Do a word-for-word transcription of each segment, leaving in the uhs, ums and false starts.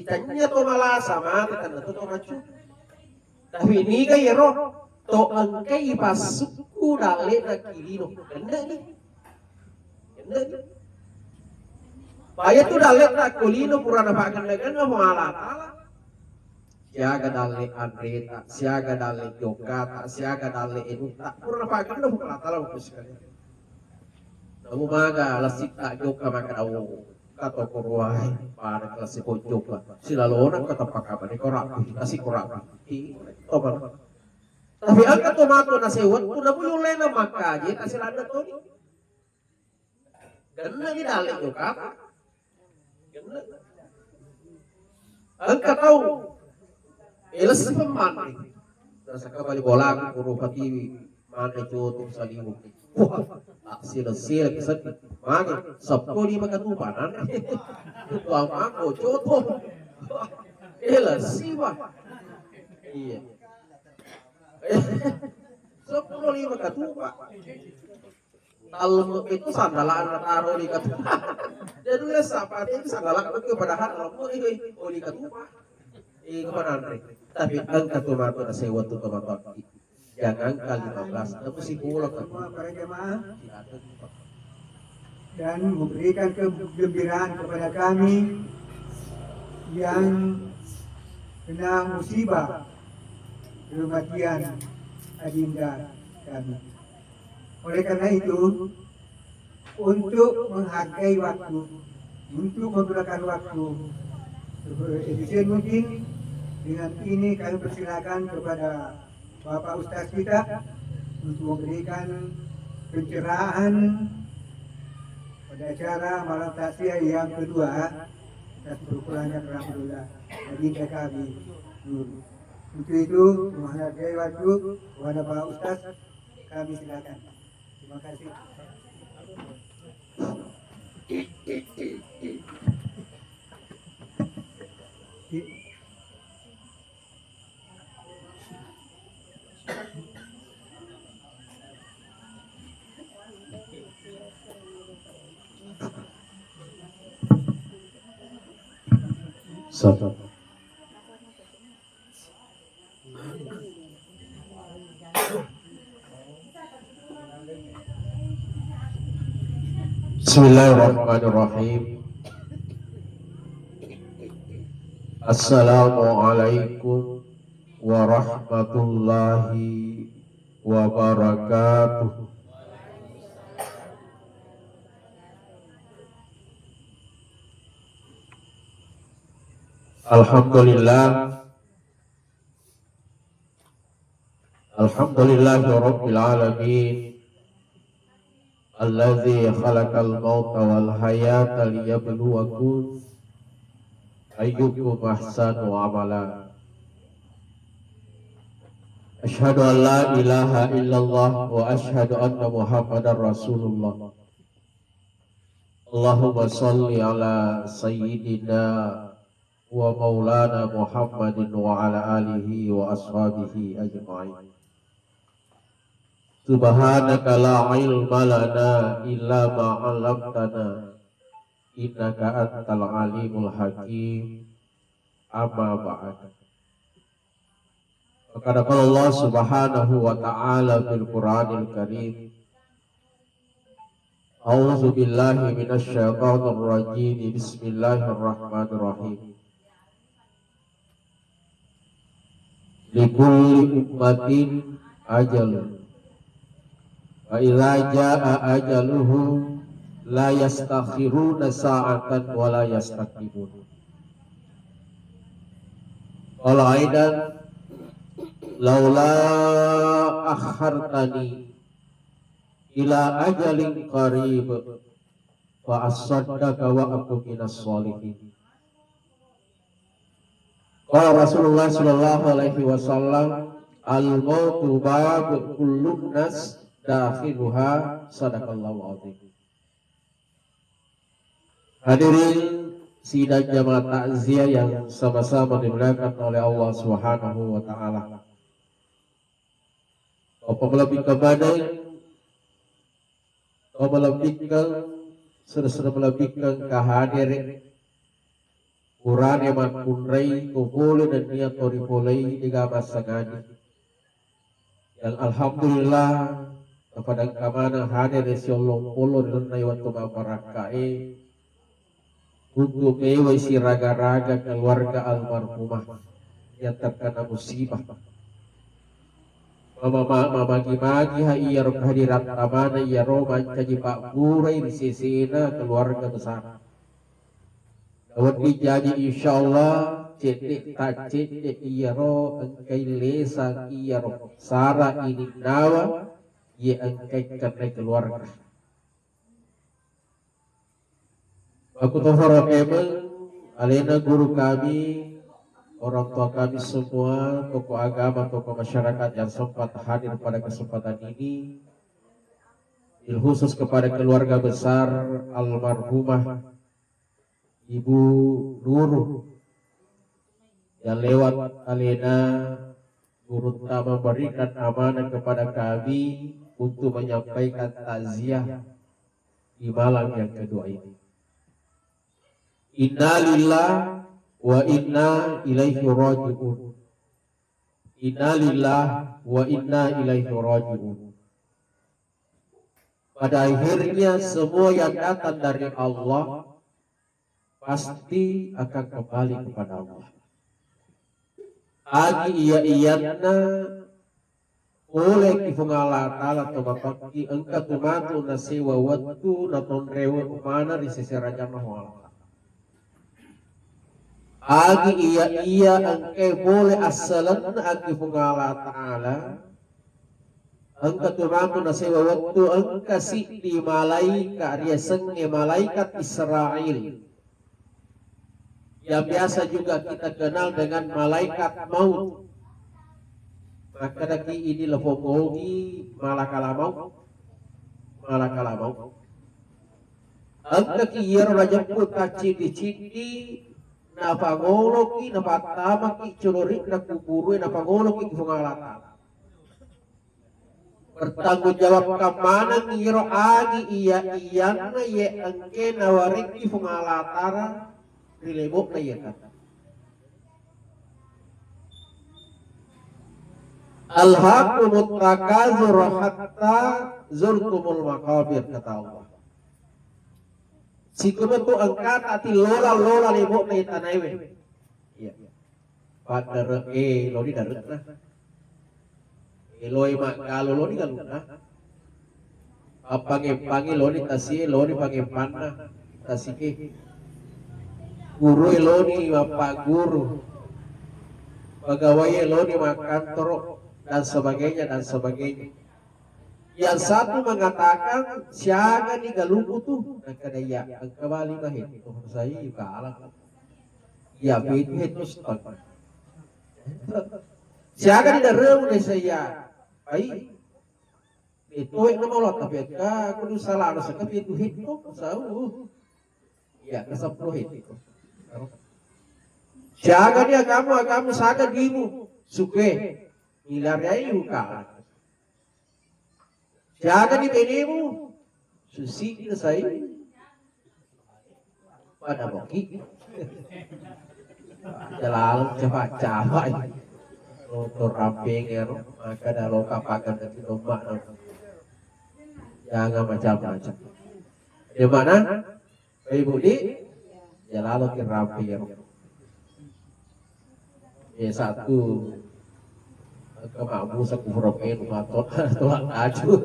Tania to malasa mate, tenna to to maccu. Tapi niga iyaro to engkai passukku dalle'na ki lino. Genne'ni. Genne'ni. Paya tu dalle'na ko lino pura napagenne-genne Puang Allah Taala. Siaga dalle anreta, siaga dalle jokkata, siaga dalle enutta. Pura napagenne Puang Allah Taala, Bapak Ibu sekalian. Namu maga lasitta jokka makkeda, oh, kato koroai, pada kelas jokka. Silalona kata pakabane korapi, kasi korapi. Ih, tobar. Tapi engka to matu nasewat, kuna muyulena makkaje, kasi landa toni. Genne'ni dalle jokata. Genne'ni. Engka tau. Elessi pemmanre. Nasaka bali bola ku kuro patiwi. Manre coto saliweng. Wah, tak sila-sila kiseddi. Mage, seppulo lima katupa nanre. Tuang mako coto. Elessi, Pak. Iya. Seppulo lima katupa. Tallemmu itu sandala na taro di katupa. Jadi ya sapa itu sandala itu padahal tallemmu itu oli katupa. Iya, kepada Andre. Tapi engka tu matu na sewa tu teman-teman. Jangan kali lima belas, tapi si pulau kan. Semua para jemaah dan memberikan kegembiraan kepada kami yang kena musibah kematian adinda kami. Oleh karena itu, untuk menghargai waktu, untuk menggunakan waktu seefisien mungkin, dengan ini kami persilakan kepada Bapak Ustaz kita untuk memberikan pencerahan pada acara malam takziah yang kedua atas berukurannya Rahmatullah Adinda kami. Untuk itu, menghargai waktu kepada Pak Ustaz, kami silakan. Terima kasih. Sabar. Bismillahirrahmanirrahim. Assalamualaikum warahmatullahi wabarakatuh. Alhamdulillah. Alhamdulillahi rabbil alamin. Alladzi khalaqal mauta wal hayata liyabluwakum ayyukum ahsanu amala. Asyhadu an la ilaha illallah wa asyhadu anna Muhammadar Rasulullah. Allahumma shalli ala sayyidina wa maulana Muhammadin wa ala alihi wa ashabihi ajma'in. Subhanaka la ilma lana illa ma 'allamtana, innaka antal alimul hakim. Amma ba'd. Faqad qala Allah subhanahu wa ta'ala fil Qur'anil Karim. A'udzu billahi minasy syaithanir rajim. Bismillahirrahmanirrahim. Likulli ummatin ajal. Fa idza jaa ajaluhum la yastakhiruna sa'atan wa la yastaqdimun. Qala aidan, laula akhartani ila ajalin qarib fa asaddaqa wa akun minas shalihin. Qala Rasulullah sallallahu alaihi wasallam, al mautu bab kullun nas dakhiluha. Sadaqallahul azim. Hadirin sidang jamaah takziah yang sama-sama dimuliakan oleh Allah Subhanahu wa taala. Apa malebbikkeng badai, apa malebbikkeng, sere-sere malebbikkeng kahadere. Purane makkunrai to pole nennia to ripolei dega massangadi. Dan alhamdulillah, tapadangka maneng hadir ri siollong pollo ri lalenna wettu mabbarakkae, untuk mewai siraga-raga keluarga almarhumah yang terkena musibah. Mama-, mamagi-magi ha iyaro kehadiran tamana iyaro mancaji pabburai ri sesena keluarga besar. Nawedding jaji insyaallah cedde' taccedde' iyaro engkai lesang iyaro sara ininnawa iye engkai kennai keluarga. Makkutofaro kemeng alena guru kami, orang tua kami semua, tokoh agama, tokoh masyarakat yang sempat hadir pada kesempatan ini, bil khusus kepada keluarga besar almarhumah Ibu Nurul yang lewat alena gurutta memberikan amanah kepada kami untuk menyampaikan takziah di malam yang kedua ini. Innalillah wa inna ilaihi raji'un. Innalillah wa inna ilaihi raji'un. Pada akhirnya semua yang datang dari Allah pasti akan kembali kepada Allah. Agi iya-iyanna pole ki Puang Allah Ta'ala to mapakki engka tu matu nasewa wettu natonrewe mana ri sese rajanna Puang Allah Ta'ala. Agi iya-iya engkae pole assalenna agi Puang Allah Ta'ala, engka tu matu nasewa wettu engka siddi malaika riasengnge malaikat Israil. Yang biasa juga kita kenal dengan malaikat maut. Makkedaki idi lepongogi malakala maut. Malakala maut. Engkaki iyaro najeppu tacciddi-ciddi, napangoloki, napattamaki colori'na kuburue, napangoloki Puang Allah Ta'ala. Bertanggung jawabkan maneng iyaro agi iya-iyanna ye engke nawarekki Puang Allah Ta'ala ri lebo'na iya kata. Alhaakumut takazur hatta zurtumul maqabir, kata Allah. Sikomatu engkata ti lola-lola lebo'na tanaewe. Iya. Paddare'e loni dare'na. Eloe maggalu loni galunna. Appangeppangi loni tasie loni pangempanna tasike. Gurue loni mappagguru. Pegawai loni makkantoro dan sebagainya dan sebagainya. Yang satu mengatakan siaga ni galuku tu, nakada iya engka bali mahe to sai kala. Iya pitu hetto setengah. Siaga ni daremu ni saya. Ai. Itu yang nama Allah tapi aku dulu salah ada sekepi itu hetto sau. Iya ke sepuluh hetto. Siaga ni kamu kamu saga dimu suke. Ilariai uka. Siaga ni benemu? Susi kita sai. Pada boki. Jalan coba-coba. Motor rampeng ya, maka dah loka pakan dari domba. Jangan macam-macam. Di mana? Ibu di, ya lalo ki rampe ya. Ya satu, kemabu saku propen mato tolak aju.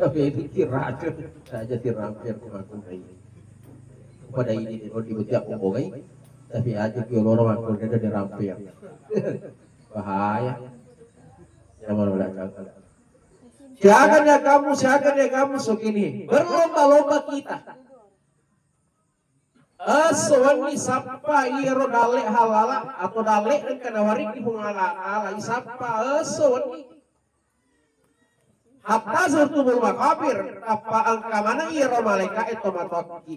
Tapi ini ti racun saja ti rampe aku maku ini. Pada ini di rodi beti aku bongai. Tapi aja ki loro maku dia di rampe ya. Bahaya. Jangan belakang. Siaga ni kamu, siaga ni kamu sokini. Berlomba-lomba kita. Esso wenni sappa iyaro dalle halala atau dalle engka nawariki Puang Allah Ta'ala, isappa esso wenni. Hatta zurtumul maqabir, tappa engka maneng iyaro malaika'e to matoakki.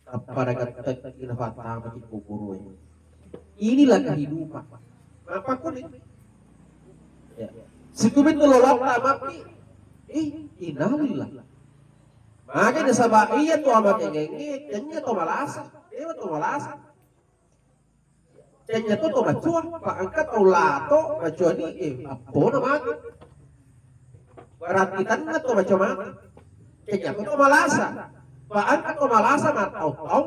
Tappa nagattekki nafattamaki kuburu'e. Inilah kehidupan. Mappakkuling. Ya. Sikumito lolotta mappi. Ih, innalillah. Maka nasaba iya to amakengengnge, kennya to malasa. Dewa to malasa. Canya to to macua, pa engka tau lato macua ni, eh, appona mate. Berarti tanna to macua mate. Canya to to malasa. Pa engka to malasa matau-tau.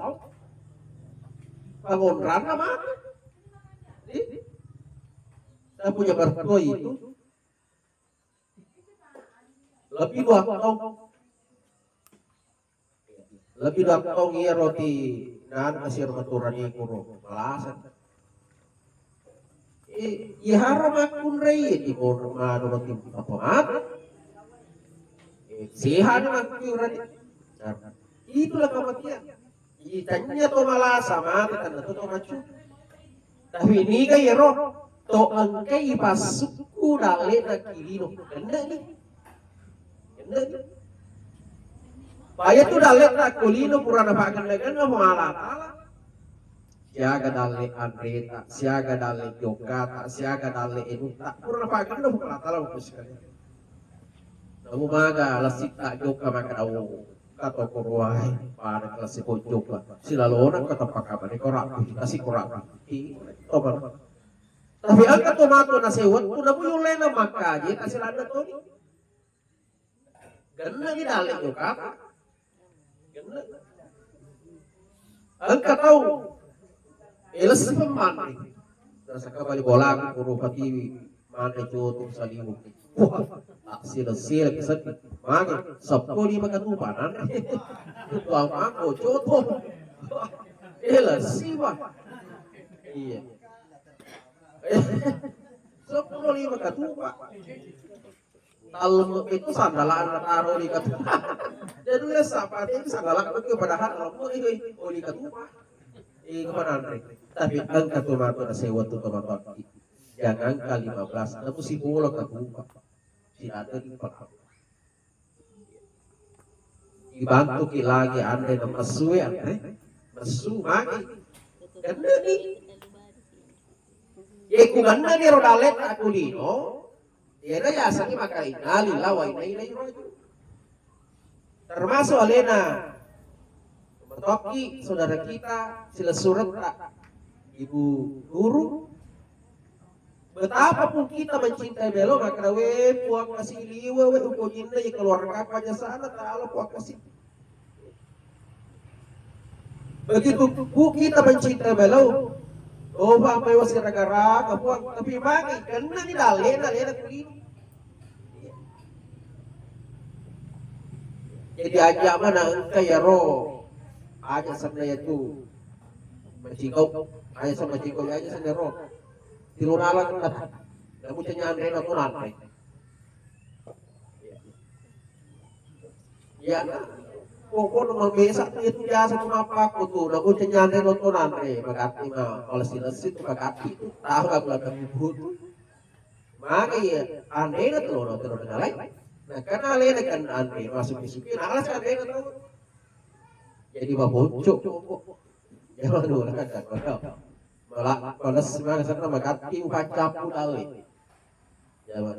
Pangonranna mate. Ih, saya punya mertua itu. Lebih dua tahun. Lebih dua tahun iya roti nan kasir maturani kuro. Malasa. Eh, iya haram aku nrei di kuro mano roti apa mate. Eh, sehat aku rani. Nah, itulah kematian. Itanya to malasa mate tanna to to macu. Tapi niga iyaro to engkai pasukku dalle'na kulino. Genne ni. Genne ni. Paya tu dalle'na kulino purana pagenne-genne Puang Allah Taala. Siaga dalle anreta, siaga dalle jokkata, siaga dalle enutta. Purana pagenne Puang Allah Taala mappusikali. Namu maga lasitta jokka maka dawo. Kato koroai, pada kelas sepojokka. Silalona kata pakabane kora, kasi kora. Ih, tobar. Tapi engka to matu na sewet, kuna buyulena maka je kasi landa to. Genne ni dalle jokka. Genne. Engka tau. Elessi pemmanne. Nasaka bali bola kuro patiwi. Mane coto saliweng. Wah, tak sila-sila kiseddi. Mane, seppulo lima katupa, nan. Tuang mako, coto. Elessi, Pak. Iya. Seppulo lima katupa. Tallemmu itu sandala taro di katupa. Jadi, ya, siapa itu sandala itu padahal lemu itu, oh, di katupa. Iya, kemana, Andre? Tapi engka tu matu na sewa tu teman-teman. Jangankan lima belas, namu sibola katupa. Tidak ada di paham. Dibantuki lagi, Andre, na messu, ya, Andre. Messu, magi. Genne ni. Ye, ku genne ni ro dalle'na kulino. Iyana yasengnge maka innalillahi wa inna ilaihi raji'un. Termasuk alena matoki saudara kita silessuretta Ibu Guru. Betapapun kita mencintai beliau, maka we Puang kasi liwe we upojinna ye keluarga apa jasana taala Puang kasi. Begitu bu kita mencintai beliau, oh, Pak, mai wasi raga-raga, Puang, tapi magi, kenna ni dalena, lena kulino. Jadi aja mana engka yaro, aja sana itu, macikau, aja sama macikau, aja sana ro. Tilunala kita, namu cenyanre, namu nanre. Iya, nah. Pokokna mabesa tu itu biasa tu mappakko tu, namu cenyanre nonton anre, magatti ma, kalau silessi tu magatti tu, tahu aku akan ibu tu. Maka iya, anre na tu, nonton nonton lain. Nah, karena alena kan anre, masuk di suki, nah, alas anre na tu. Jadi maboncok kok. Ya, waduh, lah, kan, kan, kan. Malah, males, males, karena magatti, upacapu, dale. Jawa.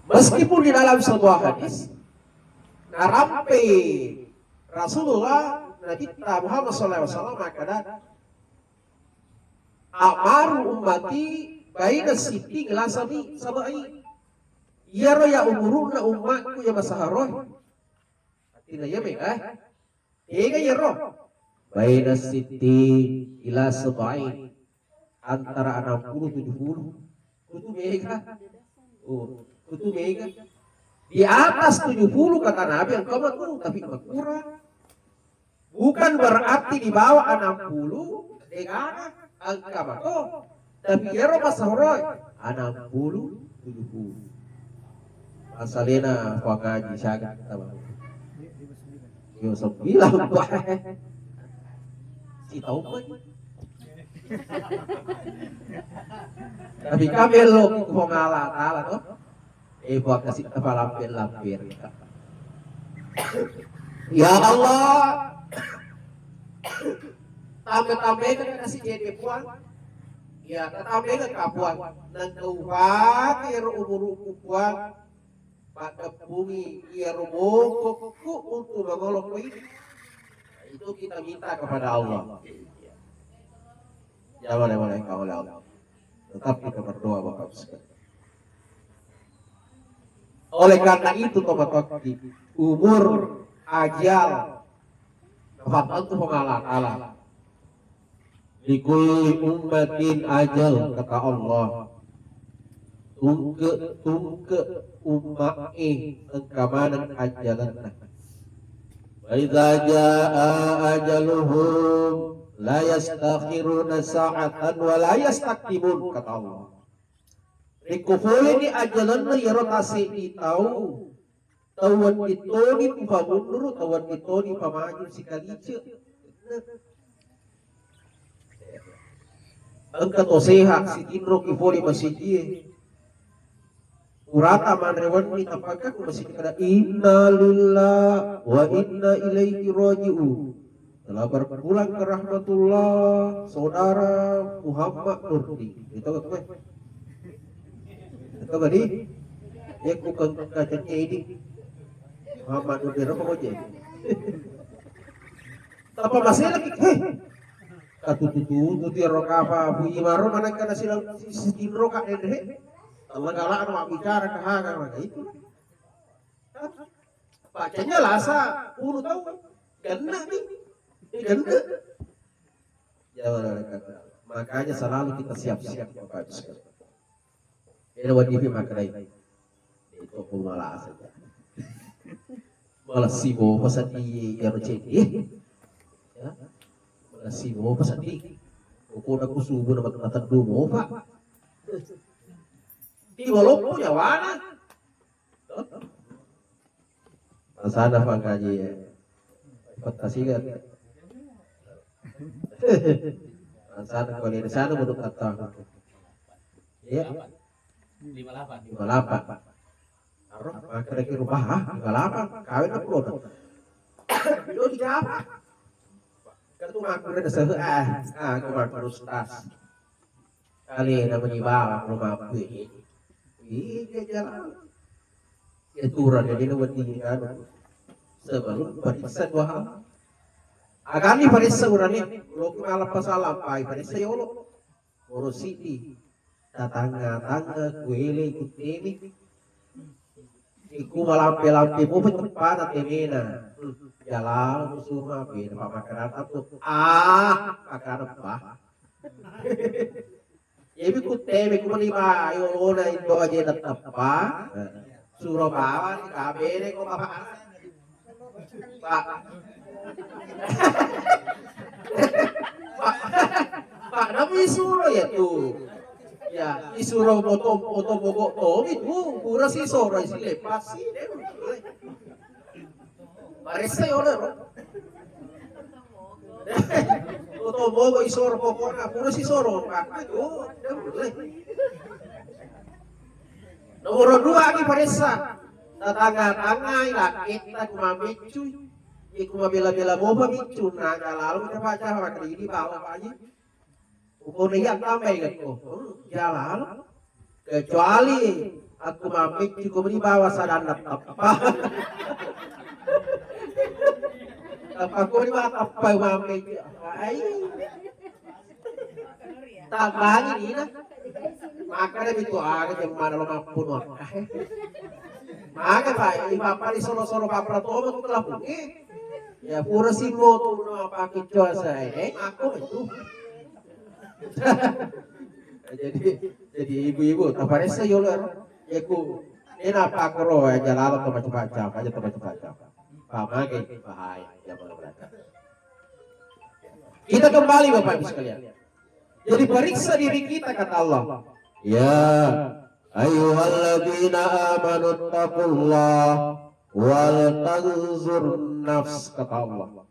Meskipun di dalam sebuah hadis, narampe Rasulullah Nabi kita Muhammad sallallahu alaihi wasallam makkeda, "Amaru ummati baina sitting ila sabi sabai." Iyaro ya umuruna ummatku ya masaharo. Artinya ya mega. Ega iyaro? Baina sitti ila sab'in. Antara enam puluh tujuh puluh. Kutu mega. Oh, kutu mega. Di atas tujuh puluh kata Nabi engka matu, tapi makurang. Bukan berarti di bawah enam puluh, degana engka matu. Tapi iyaro masahoroe enam puluh, tujuh puluh. Asalena Puang Haji siaga kita, Bang. Yo, sembilan, Pak. Si tahu, Pak. Tapi kami lo Puang Allah Taala, toh. Eh, Puang, kasi tapalampe-lampe. Ya Allah, tambe-tambeka kasi cede, Puang. Ya, tatambeka ka, Puang. Nang kau pakai ro umuruku, Puang. Paddeppungi iyaro bongkokku untu mangolo ko idi. Itu kita minta kepada Allah. Jangan oleh engkau oleh Allah. Tetap kita berdoa, Bapak Ibu sekalian. Oleh karena itu, tobatokki umur, ajal, nafattantu Puang Allah Ta'ala. Likulli ummatin ajal, kata Allah. Tungke, tungke ummae engka maneng ajalanna. Wa idza jaa ajaluhum la yastakhiruna sa'atan wa la yastaqdimun, kata Allah. Rekko poleni ajalanna iyaro taseddi tau, tau wedding toni upamunruru, tau wedding toni upamaju sikalice. Engka to sehat, sitinroki pole masijie. Purata manre wenni, tappakka ko masigi kada, "Inna lillahi wa inna ilaihi raji'un." Telah berpulang ke rahmatullah, saudara Muhammad Nurdin. Itu kan gue. Itu kan di? Ya, ku kan kacanya ini. Muhammad Nurdin apa kau jadi? Tanpa masalah, heh. Katutu-tutu tiaro kapa, puji maro, mana kana silang sitinro ka, eh, deh. Allah galak, anu, bicara ke haga, maka itu. Bacanya lasa, puluh tahun. Ganda nih. Ini ganda. Jangan ada kata. Makanya selalu kita siap-siap, Bapak Ibu sekalian. Ero wadifi makkedai. Itu pun malah saja. Malah si mopa seddi ero ceddi. Ya. Malah si mopa seddi. Pokoknya ku subuh nama kena teduh mopa. Di walaupun nyawana. Sana pangaji ya. Petasingan. Sana kali di sana menurut kata. Iya. Lima delapan. Lima delapan. Aro, makkeda ki rubah, ha? Lima delapan. Kawin aku udah. Lo di apa? Kan tu makkeda sehe, ah, ah, aku makkeda ustaz. Kali nama di bawah rumah aku ini. Iya, jalan. Ya, turun, jadi, ini wedding, anu, sebelum paressa dua hal. Agani paressa urane, lo ku malah pasal apa, paressa yolo. Urus sidi. Tatangga-tangga, kuele, kutemi. Iku malampe-lampe, mau pecepana temena. Hmm, jalan, musuh, apa, apa, makan apa tuh? Ah, makan apa? Iyabi kutteme ku mani ba yolona indo aje na teppa. Suro bawang kabere ko bapak. Pak. Pak. Pak, namu isuro ya tu. Ya, isuro moto, moto mogok tomi tu, pura si soro isi lepas si. Baressa yolo ro. Oto bogo isoro pokokna, pura sisoro. Aku itu, udah mulai. Nomor dua ni paressa. Tatanga-tangai laketta ku mameccu. Iku mabela-bela mopa miccu, naga lalu kita baca maka ini bawa Pak Haji. Pokokna iya tambai lekko. Hmm, jalan. Kecuali aku mammeccu ko meni bawa sadanna teppa. Teppa ko meni bawa teppa mammeccu. Ai. Tambangi nina. Maka ada itu aga jemmana lo mappuno. Maka Pak, i papa di solo-solo papra tomo tu telah pungi. Ya pura simo tu no apa kecoa saya. Eh, aku itu. Jadi, jadi ibu-ibu, taparessa yolo ero. Yaku, ini apa koro ya jalalo to macam-macam, aja to macam-macam. Pamake bahaya, jangan berangkat. Kita kembali Bapak Ibu sekalian. Jadi periksa diri kita kata Allah. Ya ayyuhalladzina amanu taqullaha wal tanzur nafs kata Allah.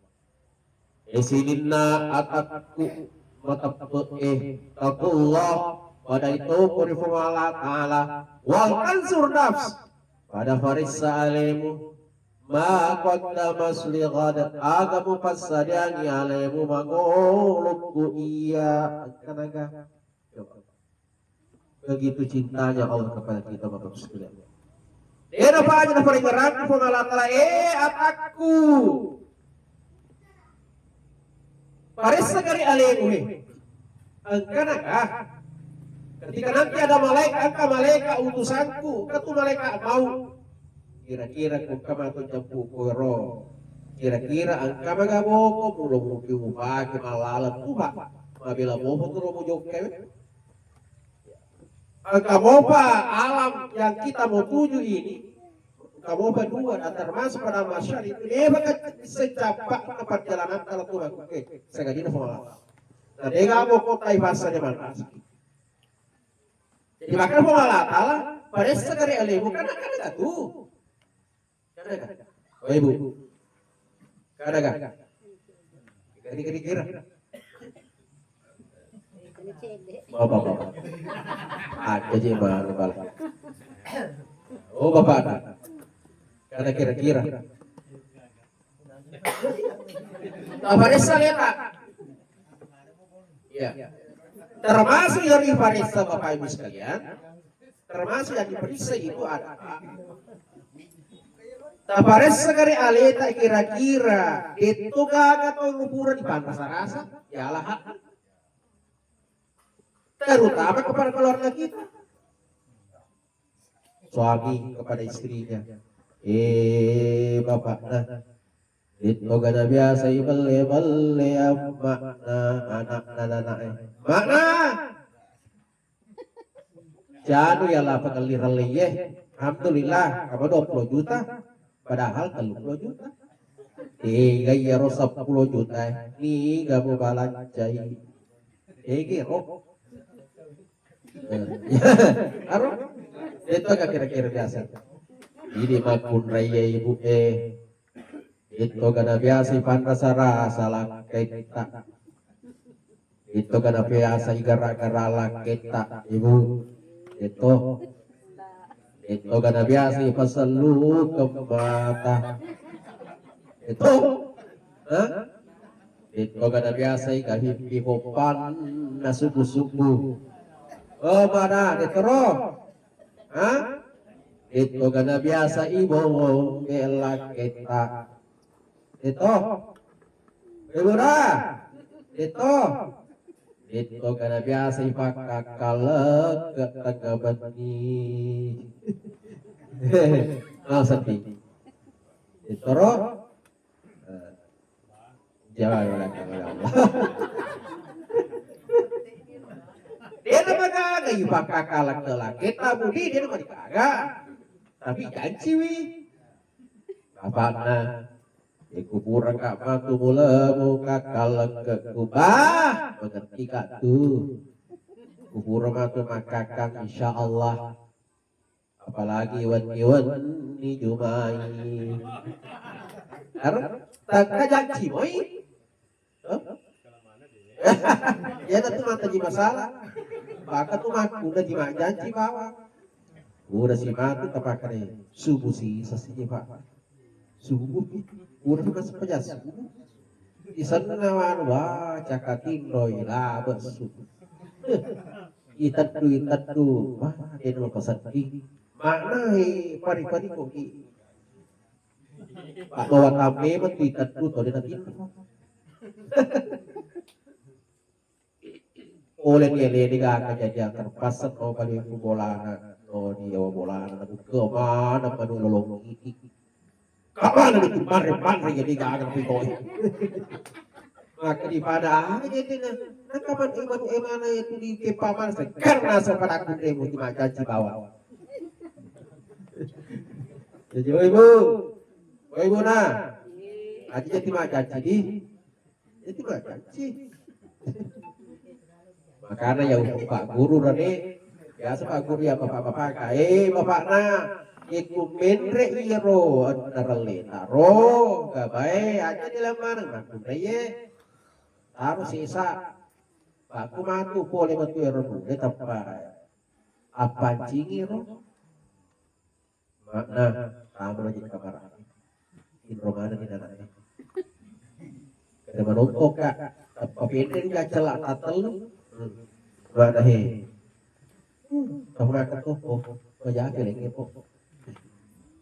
E sininna atakku mateppe'e, taqullah, padai toko ri Puang Allah Ta'ala, wal tanzur nafs, pada farissa alemu, ma qaddamat lighad, aga mupassadiangi alemu mangolokku iya engkanaga. Coba. Begitu cintanya Allah kepada kita, Bapak Ibu sekalian. Dena paja naparingerangku Puang Allah Ta'ala, eh atakku. Paressa kari alemu he. Engkana ka? Ketika nanti ada malaikat, engka malaikat utusanku, engka tu malaikat mau. Kira-kira ku engka matu jampu koero. Kira-kira engka magaboko mulo mupi mupake mallaleng tuha. Mabela bobo tu lo mujokka. Engka mopa alam yang kita mau tuju ini, engka mopa dua, dan termasuk pada masyarakat itu, dia bakal secapat perjalanan kalau Tuhan, oke, saya gaji mau. Nah, dia nggak mau kota bahasa dia mana. Jadi, makanya mau Allah Ta'ala, pada sekali alemu, karena kan ada tuh. Kada ka? Oh, Ibu. Kada ka? Kira-kira. Bapak, bapak. Ada je mana bal. Oh, bapak ada. Kada kira-kira. Apa desa lihat tak? Iya. Termasuk yang diperiksa Bapak Ibu sekalian, termasuk yang diperiksa itu ada. Taparessa kari aleta kira-kira detto gaga tau pura dipanrasa-rasa, ya Allah. Terutama kepada keluarga kita. Suami kepada istrinya. Eh, bapakna. Itu gana biasa ibelle-belle makna anakna, anakna. Makna. Janu ya lah pengelirelle ye. Alhamdulillah, apa dua puluh juta? Padahal tiga puluh juta. Tiga iya ro sepuluh juta. Ni gak mau balancai. Tiga ro. Aro? Itu gak kira-kira biasa. Ini makunraya ibu eh. Itu gana biasa panrasa-rasa lakketta. Itu gana biasa igara-gara lakketta, Ibu. Itu. Itu gana biasa ipasellu kembata. Itu. Hah? Itu gana biasa igahimpi hoppanna subuh-subuh. Oh, mana? Itu roh. Hah? Itu gana biasa ibongong lakketta. Itu. Ibu dah. Itu. Itu gana biasa ipakkakalek ke tengah benni. Nah, sedih. Itu roh. Eh, jangan, jangan, jangan. Dia nama gaga, ipakkakalek ke lakketta budi, dia nama gaga. Tapi janci wi. Bapakna, eh, kupurang ka matu mulemu kakkaleng ke kubah, mengerti ka tu. Kupura matu makkakang, insya Allah. Apalagi wenni-wenni Jumai. Aro, tangka janci moi. Hah? Iya, tentu mata ji masalah. Maka tu makkuda ji majjanci bawang. Udah si mati tapakane subuh si sasi ji, Pak. Subuh. Udah tu masih pejas subuh. Di sana wanu, wah, cakatin doi lah besu. Itaddu, itaddu. Wah, dia dulu pesan ki. Makna, eh, pari-pari kok ki. Pak bawa tambe betul itu tuh dia nanti. Oleh dia dia dia kejadian terpaksa no balik ke bola no dia bola no ke mana pada lolong ini. Kapan itu mare mare jadi gak ada piko. Maka di pada aja itu nah. Nah, kapan iman emana itu di kepaman karena sepada aku demo di majanci bawah. Jadi, oh, Ibu. Oh, Ibu, nah. Aja jadi majanci di. Jadi majanci. Makanya ya, Pak Guru, Rani. Biasa Pak Guru ya, Bapak-bapak. Eh, Bapak, nah. Iku menre iyaro, narelle taro. Gabae, aja di lamar, makunre ye. Taro sisa. Pak, aku matu pole matu ero dulu, tappa. Appancingi ro. Makna, tama lagi kamar. Inro mana di dalam. Kada manongko ka, tappa pende di acela tatellu. Hmm. Makna he. Hmm, kamu akan kok, oh, kau jaga lagi kok.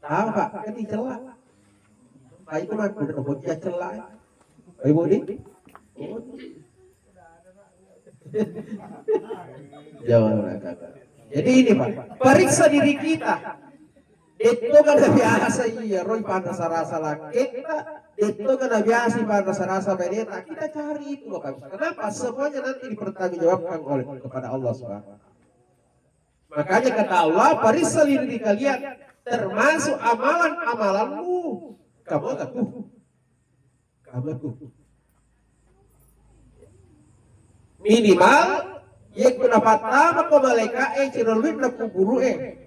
Tahu, Pak, kan di cela. Pak, itu mah udah kok dia cela. Ayo, Budi. Oh, Jawa nakata. Jadi ini, Pak, periksa diri kita. Detto kana biasa iya roi panrasa-rasa lakketta, detto kana biasa panrasa-rasa baineta, kita cari itu, Bapak. Kenapa? Semuanya nanti dipertanggungjawabkan oleh, kepada Allah Subhanahu wa Ta'ala. Makanya kata Allah, periksa diri kalian, termasuk amalan-amalanmu. Kamu aku. Kamu aku. Minimal, yekko napattama ko malaika e, cirelluit na kuburu e.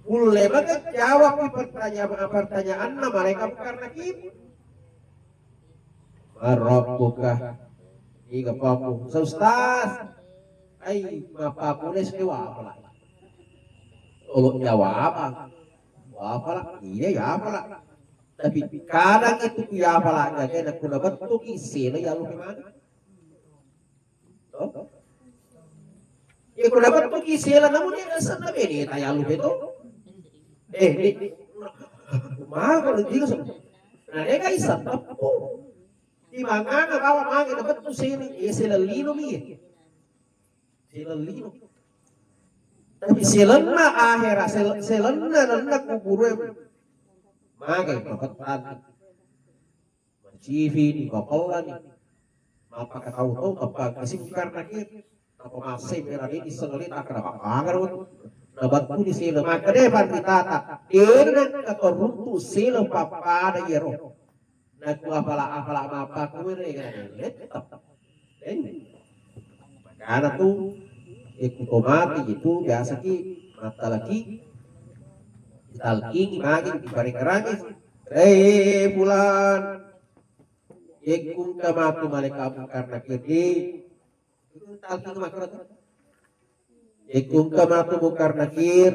Mulle maka jawab pertanyaan, pertanyaanna malaika Munkar Nakir. Man rabbuka? Iga pamu? Sa ustaz. Ai, mappammula S D wa apa lah? Olo jawab. Wa apa lah? Iya, ya apa lah? Tapi kadang itu ku ya apa lah, gaga na kuna bettuki sela ya lu mana? Oh? Ya kuna bettuki sela namun dia rasa na bene taya lu beto. Eh, di, maka lu tiga sama. Nah, dia kan isap tepung. Di mangana bawa mage na bettu sela, eh, sela lino mi. Sela lino. Tapi selenna ahera, sel-, selenna nanna kuburu e. Mage mapettan. Macifi ni, mapella ni. Mappakatau-tau, mappakasi Munkar Nakir. Apa masai mera de iseng le takra papangar watu. Na battu ni sela. Maka de panditata. Dena katoruntu sela pappada yero. Nakua pala-, apala mappaku were ga lettap. Eh. Makana tu, eh, ku to mati itu biasa ki mattalaki, talkingi magi di parekerangi. Eh, bulan. Yekkung kamatu maleka Munkar Nakir. Talking makkeda tu. Ikku engka matu Munkar Nakir,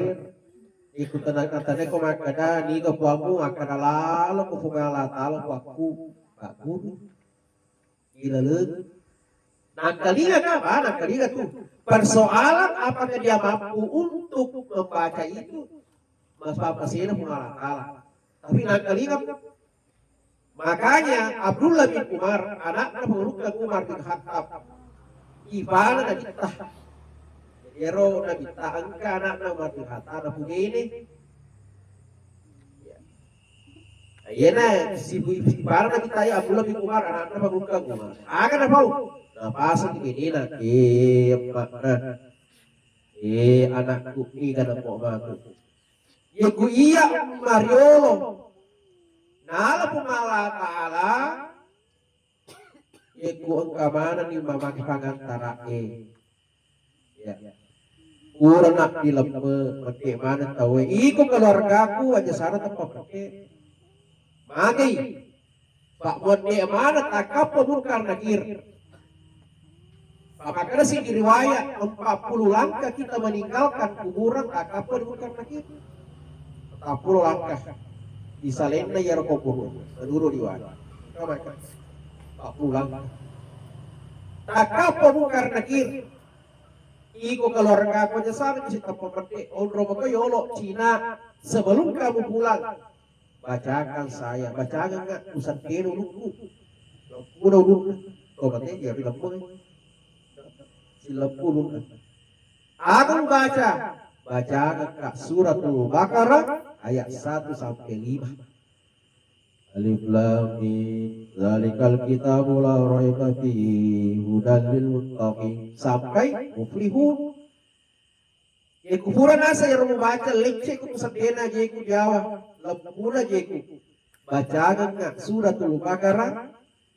ikku tena-, nataneko makkeda, niga puammu? Makkeda, lalo ko Puang Allah Taala puakku, Pak Guru. Ilaleng. Nangkalinga ka, Pak? Nangkalinga tu. Persoalan apakah dia mampu untuk membaca itu? Mas papa sena Puang Allah Taala. Tapi nangkalinga. Makanya Abdullah bin Umar, anakna Pengelukan Umar bin Khattab, ipana Nabitta. Jadi ero Nabitta engka anakna Umar bin Khattab, napugene. Ya. Iyena sibu-, ipana Nabitta ya Abdullah bin Umar, anakna Pengelukan Umar. Aga napau? Napasang genena, eh, emakna. Eh, anakku, iga namo matu. Yekku iya mariolo, nala Puang Allah Taala, yekku engka manenni mamake pangantara'e. Ya. Purana dilemme, mate maneng tauwe. Iko keluargaku aja sana tempat mate. Magei. Pak, modde mana takkappo Munkar Nakir. Pak, makanya sih di riwayat empat puluh langkah kita meninggalkan kuburan takkappo di Munkar Nakir. Empat puluh langkah. Di salenna ya rokok kuburan. Seluruh riwayat. Empat puluh langkah. Takkappo Munkar Nakir. Iko keluarga ko jasana bisa tappa pede. Onro mako yolo Cina sebelum kamu pulang. Bacakan saya, bacakan nggak? Usaddena ulukku. Udah ulukku. Kau mati ya bilang pun. Silampulung. Aku baca, bacakan kak Suratul Baqarah ayat satu sampai lima. Alif lam mim, zalikal kitabu la raiba fihi, hudal lil muttaqin. Sampai muflihun. Ye kupura nasa ero mubaca, lecce ku musaddena jeku diawa, lempuna jeku. Bacangengnga Suratul Baqarah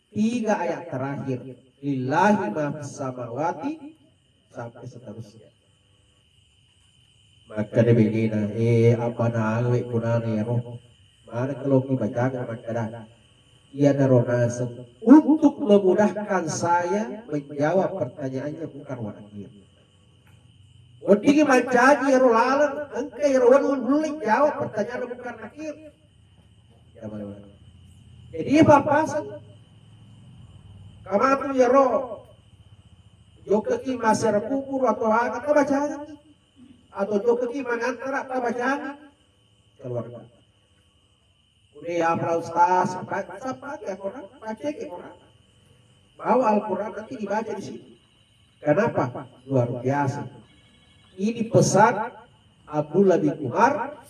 tiga ayat terakhir. Lillahi ma fis samawati sampai seterusnya. Makkeda benena, eh, apa nawe kunana ero. Mana kalau kibacakan makkeda. Iyanaro naseng untuk memudahkan saya menjawab pertanyaannya Munkar wa Nakir. Weddingngi mancaji ero laleng, engka ero wedding nulle jawab pertanyaan Munkar Nakir. Ya, bale-bale. Jadi, papaseng. Kamatu ero jokkaki masera kubur atau aga, tabacangi. Atau jokkaki mangantara, tabacangi. Keluarga. Udah ya, Pak Ustaz, baca, baca Quran, baca ke Quran. Bawa Al-Quran nanti dibaca di sini. Kenapa? Luar biasa. Ini pesan Abdullah bin Umar,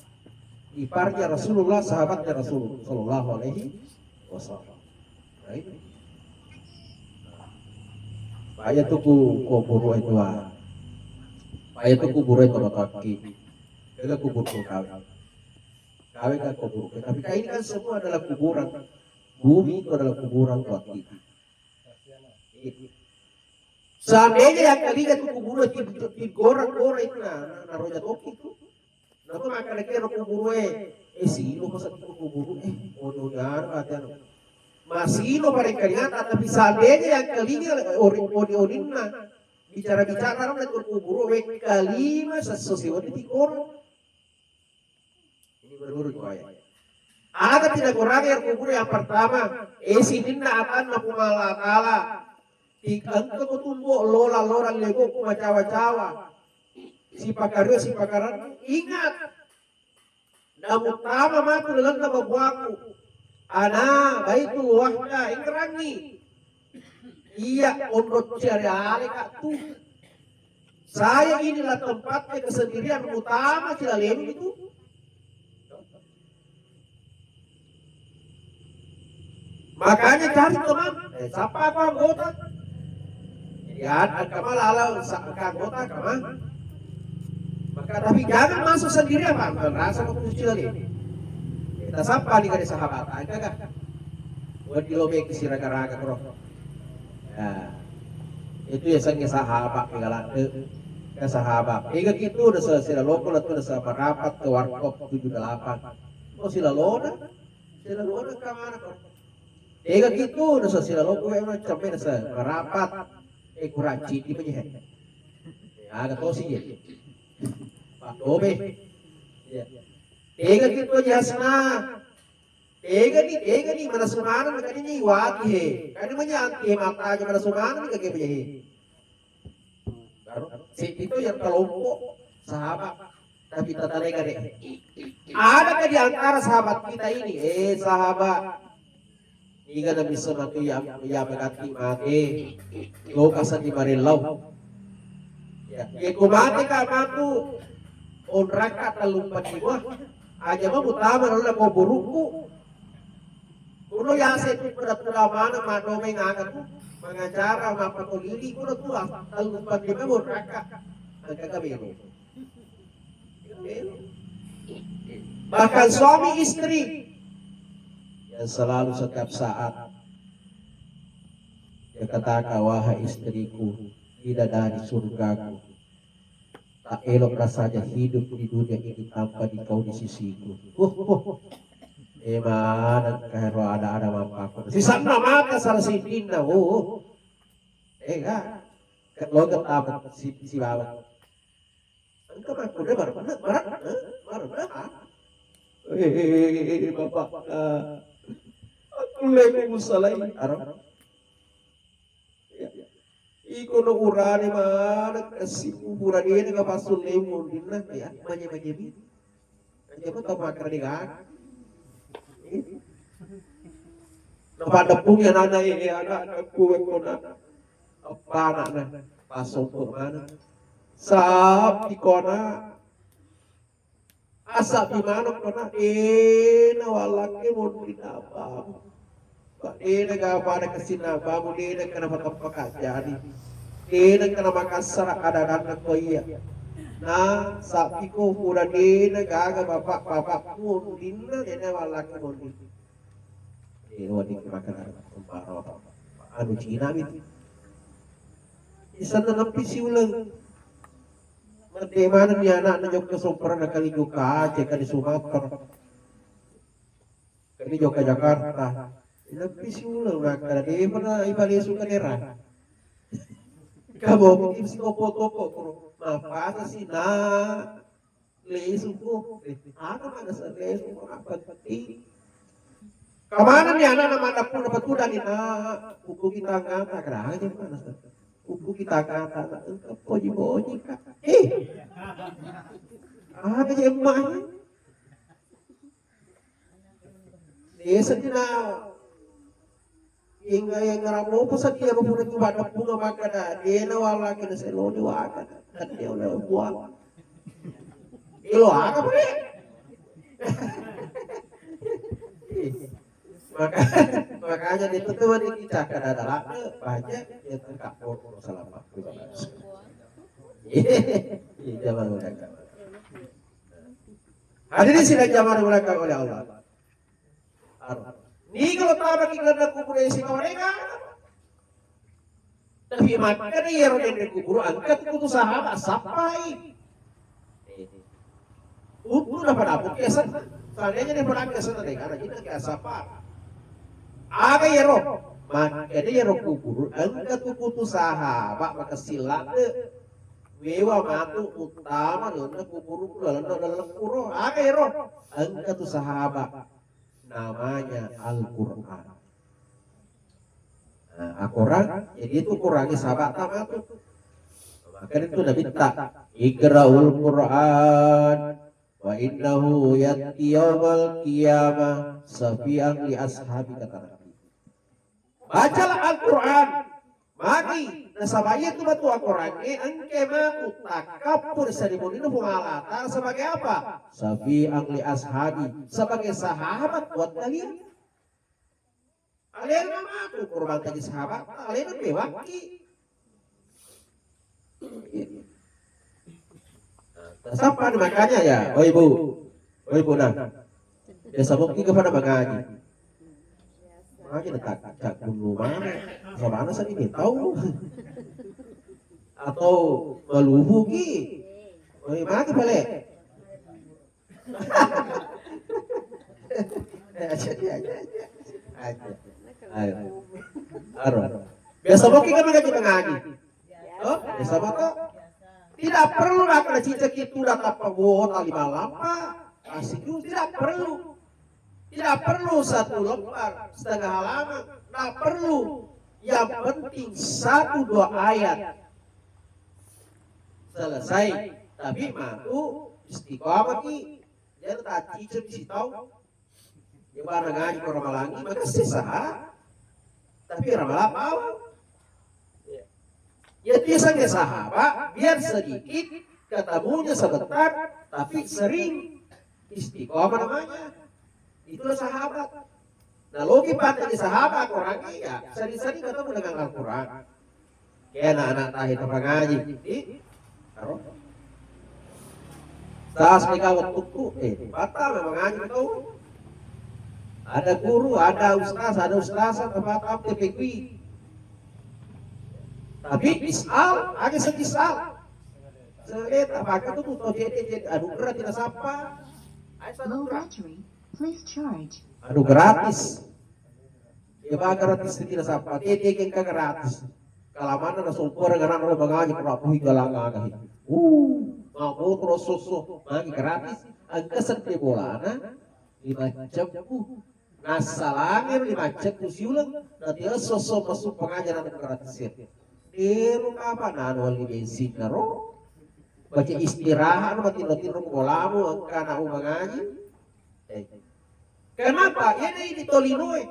iparnya Rasulullah, sahabatnya Rasul sallallahu alaihi wasallam. Nah, ini. Paya tu ku kuburu itu ah. Paya tu kuburu itu bakaki. Kega kuburu kawin. Kawin kan kuburu. Tapi kan ini kan semua adalah kuburan. Bumi itu adalah kuburan buat kita. Seandainya yang kalinya tu kuburu ti, ti goreng-goreng itu nah, nah, nah roja toki tu. Napa makan lagi ro kuburu eh, eh silo masa tu kuburu eh, oh no nyar kata no. Masilo pada kalinya tapi seandainya yang kalinya ori ori orinna bicara-bicara ro tu kuburu eh kalima sesuai di ti goreng. Ini menurut saya. Ada tidak kurang yang kubur yang pertama, eh sininna atanna Puang Allah Ta'ala. Ti engka ko tumbo lola-lola lego ku macawa-cawa. Sipakario sipakaran ingat. Namu tama matu lalenna babuaku. Ana baitu wahda ingrangi. Iya onro ciare ale kak tu. Saya inilah tempatnya kesendirian utama Cilalemu itu. Makanya cari teman. Eh, siapa apa anggota? Jadi ada kama lala sa- ke anggota kama. Maka tapi jangan masuk sendirian pak. Merasa kau kecil lagi. Kita sapa nih kali sahabat? Ada kah? Wadi lo beki siraga-raga bro. Ya. Itu ya sange sahabat ya galak. Ya sahabat. Ega gitu udah se- sira loko lah tuh udah se- merapat ke warkop tujuh delapan. Oh sila lona. Sila lona kamana kok? Ega gitu udah se- sila loko ya macam mana se- merapat. Eh kurang citi punya. Ya ada tosi ya. Pak Dobe. Ya. Ega gitu aja sana. Tegani, tegani, mana semana kani ni wati he. Kani manya anti he mata aja mana semana ni kage punya he. Baru si itu yang kelompok sahabat. Tapi tata lega deh. Adakah di antara sahabat kita ini? Eh sahabat. Iga na bisa matu ya ya berarti mati. Lo kasar di marellau. Ya, ya ku mati ka matu. Onraka talumpat di gua. Aja mau utama lo mau burukku. Kuno yase tu pada pada mana madomeng aga tu mangacara mapatolili kuno tu ah, talu pande memo raka. Angka kabelo. Bahkan suami istri yang selalu setiap saat dia katakan, "Wahai istriku, bidadari surgaku." Tak elok rasanya hidup di dunia ini tanpa di kau di sisiku. Huh, huh. Eh, mana kairo ada-ada mampaku. Si sana mata salah si Dinda. Oh, oh. Eh, enggak. Ke lo ke tamat si si bawa. Engkau mah udah baru pernah, baru, eh, baru pernah. Eh, eh, eh, eh, eh, bapak. Eh, aku lagi musalai. Arah. Iko no urane maneng kessiku pura dena kapassullemu dinna ya manye-manye bi. Aja pa tau makkeda de gaga. Napaddeppungi anana e anakku wekkona. Apa anakna pasompe maneng. Sapi kona. Asapi maneng kona dena wallakke monri nabamu. Dena ga pada kesina bamu dena kana patappa kajjadi. Dena kana makassara ada-adanna ko iya. Na sapi ko pura dena gaga bapak-bapakku monrinna dena wallakke monri. Eh, wadi makan anu Cina itu. Isanna leppi siuleng. Merde manenni anakna jokka somperana kali jokka Aceh, kali Sumatera. Kali jokka Jakarta. Lebbi siuleng makkeda, de pernah ipalesu ke daerah. Kamu bikin si kopo-kopo, kuro. Mapasa sih, nak? Lesu ko. Eh, aga mana sa lesu ko, apa penting? Kamana ni anak nama anak pun apa tuh dari nak? Buku kita angkat, tak ada aja mana sa. Uku kita kata engka poji-poji ka. Eh. Aga jemma. Desa dina. Inga yang ngaramo pun sedia rupuna juga ada bunga makan dah. Dia na wala kena seloni wakan. Kan dia udah buang. Ilo aga pule. Maka, makanya itu tuh, mari kita kada ada laka, banyak yang terkapur selama pribadi. Iya, zaman mereka. Hadirin sidang jamaah dimuliakan oleh Allah. Ni kalau tabaki ke dalam kubur isi kau dengar. Tapi makkeda iyaro denre kuburu engka tu sahabat sappai. Untu napadapung kesenna. Seandainya dia padapung kesenna deh, karena kita kayak sapa. Aga iyaro? Makkeda iyaro kuburu engka tu kutu sahabat makessing ladde. Wewa matu uttama lalenna kuburu, lalenna, lalenna kuro. Aga iyaro? Engka tu sahabat. Namanya Al-Quran. Nah, Al-Quran, jadi itu Quran ini sahabat tamat tuh. Makanya itu Nabi tak, "Iqra'ul Quran, wa innahu ya'ti yaumal qiyamah syafi'an li ashabi," kata Nabi. Bacalah Al-Quran, magi, nasaba iya tu batu Al-Quran e engke matu takkappur sarimunina Puang Allah Ta'ala sebagai apa? Syafi'an li ashabi, sebagai sahabat buat kalian. Alena matu korban tadi sahabat, alena mewakki. Sapa nih makanya ya, oh ibu, oh ibu nah, biasa mungkin kepada mengaji, mengaji letak cak dulu mana, sama anak sendiri tahu, atau maluhu ki, oh mati balik. Eh, aja, aja, aja, aja. Aja. Ayo. Aro. Biasa mungkin kami ngaji mengaji. Oh, biasa apa toh? Tidak perlu nak cicak itu datang pengwota lima lampa. Asik itu tidak perlu. Tidak perlu satu lembar, setengah halaman. Tidak perlu. Yang penting satu dua ayat. Selesai. Tapi matu istiqomah ki. Jadi tak cicak di situ. Dia mana ngaji ke orang malangi, maka sih sah. Tapi orang malang mau. Ya, biasanya sahabat, biar sedikit, ketemunya sebentar, tapi sering istiqomah namanya. Itulah sahabat. Nah, logi pada di sahabat orangnya, ya, sering-sering ketemu dengan Al-Quran. Kayak anak-anak tahi tempat ngaji. Di, karo. Tas mereka waktu tu, eh, batal memang ngaji tu. Ada guru, ada ustaz, ada ustazah, tempat apa, T P Q. Tapi isal, ada seisal. Seleta, maka tu tu, jadi, jadi, aduh, berat tidak sapa. Low battery, please charge. Aduh, gratis. Ya, ba gratis tidak sapa. Tete engka gratis. Kalamanna na sompor ngarang ro mangaji, kura puhi galang agahi. Uh, mau terus soso, mangi gratis. Engka sette bolana, lima ceppu. Nassalangero lima ceppu siuleng, nanti soso masuk pengajaran gratis ya. Ero apa nanu wali bensin naro. Baca istirahat, mati-mati ro bolamu, engka na mangaji. Eh. Kenapa? Ini, ini tolinoe.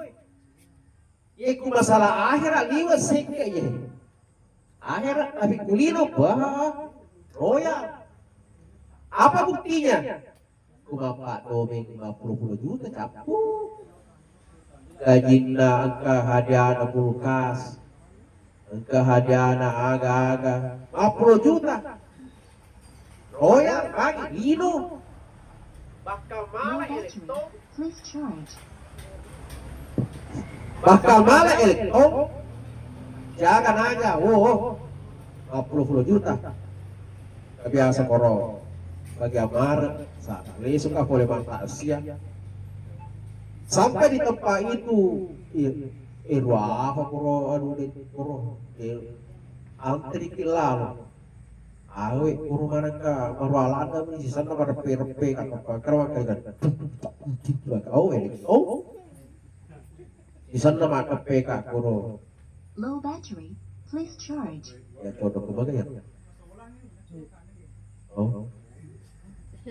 Ye ku masalah akhirat liwat sekka ye. Akhirat tapi kulino bah royal. Apa buktinya? Ku bapak domeng lima puluh juta cappu. Gajinna engka hadiahna kulkas. Engka hadiahna aga-aga. Lima puluh juta. Royal, bagi, lino. Bakal mala elektron. Please charge. Bakal mala elektron. Jaga naga, oh, oh. Lima puluh juta. Biasa koro. Bagi amar, sa, lesu ka pole mata sia. Sampai di tempat itu, iya, eh, ruafa koro, anu, de, koro, eh, antri kilalo. Awe, koro manangka, marualada, mi, sisanna marepe-repe, kata pakar, wakil kan. Oh, eh, oh. Sisanna makepe ka, koro. Low battery, please charge. Ya, codok ke bagai ya. Oh.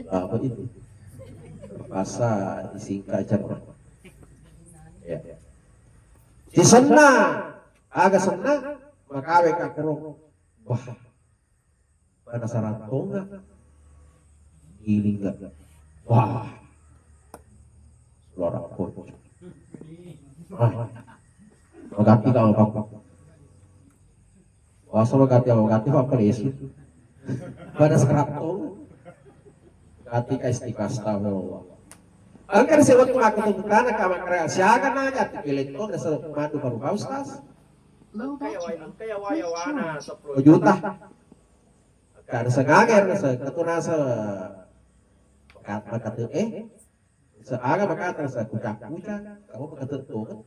Apa itu? Masa disingkat aja orang. Ya. Sisenna, aga senna, makawe ka kuro. Wah, mana sarattonga, gilinga. Wah, suara kocok. Ah, magatti ka apa? Wasa magatti, magatti apa lesu? Pada serattong. Gatti ka istighfar, astagfirullah. Engka na sewaktu makkutana ka makkeda siaga na jatti piletto na se madu baru ka ustaz. Engka ya wai, engka ya wai, wana sepuluh juta. Engka na sengaga na se ketuna se makate eh. Seaga makata sa kucak-kucak, kamu makata tuh.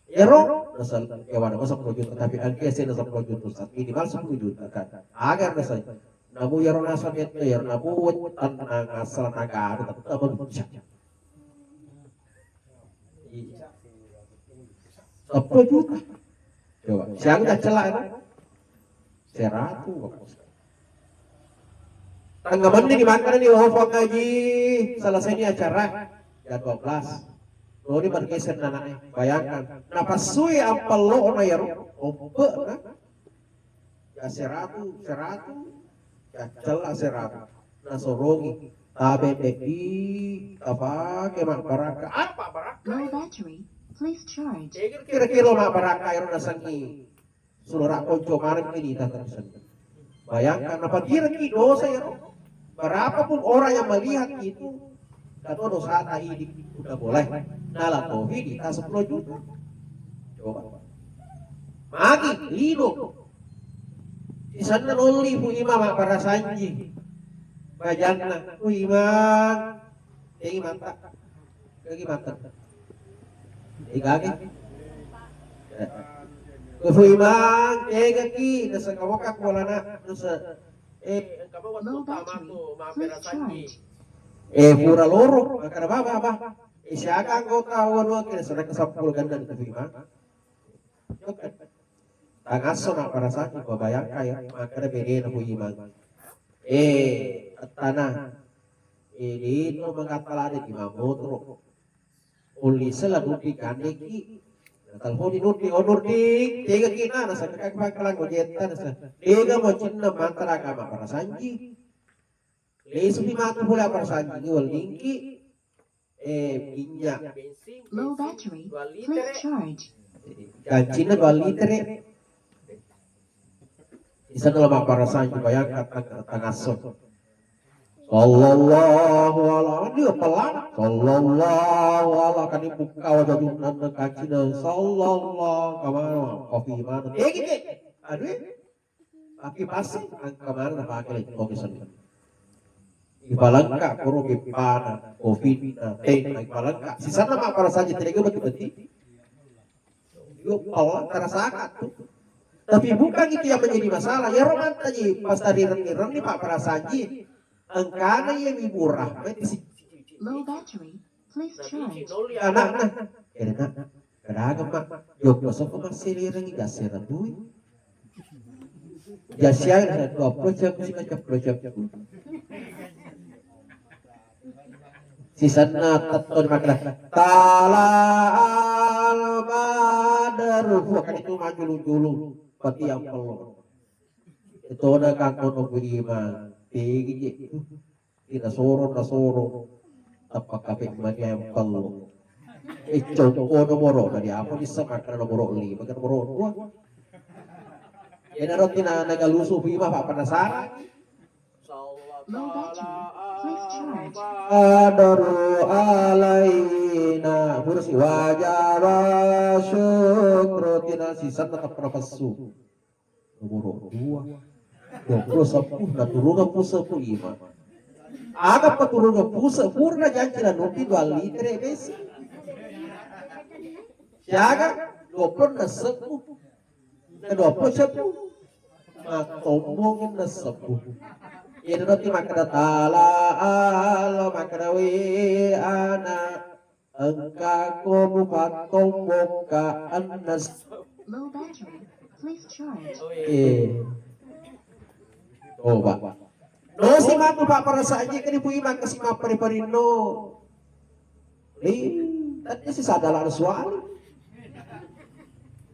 Ero, nasal, ya wada masa sepuluh juta, tapi angke sih nasal sepuluh juta, saat minimal sepuluh juta kan. Agar nasal, namu yaro nasal itu, yaro namu wet tenang asal naga ada tetap berbicara. Sepuluh juta. Coba, siapa tak celak itu? Seratu. Tangga mending di mana nih, oh, Pak Haji? Selesai nih acara jam dua belas. Lo ini bergeser nanaknya. Bayangkan. Nah, pas sui apa lo na yaro? Ompe, kan? Ya seratu, seratu. Ya celak seratu. Nah, sorongi. Tabe de i, tapake mak baraka. Apa baraka? Low battery. Please charge. Kira-kira mak baraka yang nasengi. Saudara konco maneng ini datang ke sana. Bayangkan, apa kira ki dosa ya, Roh? Berapapun orang yang melihat itu, kata dosa tak ini udah boleh. Dalam tohi di tas sepuluh juta. Coba. Magi, lino. Di sana loli pu imam para sanji. Bajanna, pu imam. Ini mantap. Kagi mata. Igage. Kufu imang, kega ki, nasa kawaka kualana, nasa. Eh, engka mo wettu tama tu, mabbere sanji. Eh, pura loro, makkeda baba, baba. Eh, siaga anggota wanua ki, nasa naka seppulo gandang kufu imang. Tangasso na parasaki ko bayangka ya, makkeda bedena ku imang. Eh, ettana. Eh, dito mangatalade di mamotoro. Ulise la dupi kandeki. Telepon di Nurdin, oh Nurdin, tega ki na, nasa kakak pakalang ojetta, nasa. Tega mo cinna mantara kama parasanji. Lesu di matu pula parasanji, wallingki. Eh, minyak bensin, Low battery. Dua liter. Please charge. Gancina dua liter. Isa dalam apa rasanya bayangkan tang-, tangasso. Sallallahu ala, dia pelan. Sallallahu ala, kan ini buka wajah jumnan dan kancina. Sallallahu, kemana? Kopi mana? Eh, gitu. Aduh. Tapi pasti angka mana napake le, oke, senna. Ipalengka kuro geppana, covid na, tena, ipalengka. Sisanna mapparasaji terega beti-beti. Yo, Allah terasakan tuh. Tapi bukan itu yang menjadi masalah. Ya, romantaji pas tadi reni-reni pak perasaji. Angkana iya mi murah, berarti si Low battery. Please charge. Anakna, eh, nak, kadang mak, joko soko masih lireng gas ya dui. Jasiang ada dua puluh jam sih macam dua jam. Sisanna tetto di makna tala al badru, bukan itu maju dulu, pati yang perlu. Itu ada kan kono beriman, tinggi. Ina soro, na soro. Tappa kape mania yang pello. E, cokko nomoro, dari apa bisa makan nomoro lima, kan nomoro dua. Ina roti na, na galusu bima, apa penasaran? Low battery. Please charge. Adaru alaina. Bursi wajaba syukru tina sisan tetap pesu. Nomoro dua. Dua puluh seppuh, naturunga puse ku ima. Aga paturunga puse, purna janci la nupi dua litre besi. Siaga dua puluh na seppuh. Na dua puluh seppuh. Matombong na seppuh. Ini nanti makkeda tala Allah, makkeda we anak. Engka ko mupattong bokka ennes. Low battery. Please charge. Eh. Oh, Pak. No si matu, Pak, perasaan je kani pui makkasi mappari-parinno. Eh, tadi si sadala suara.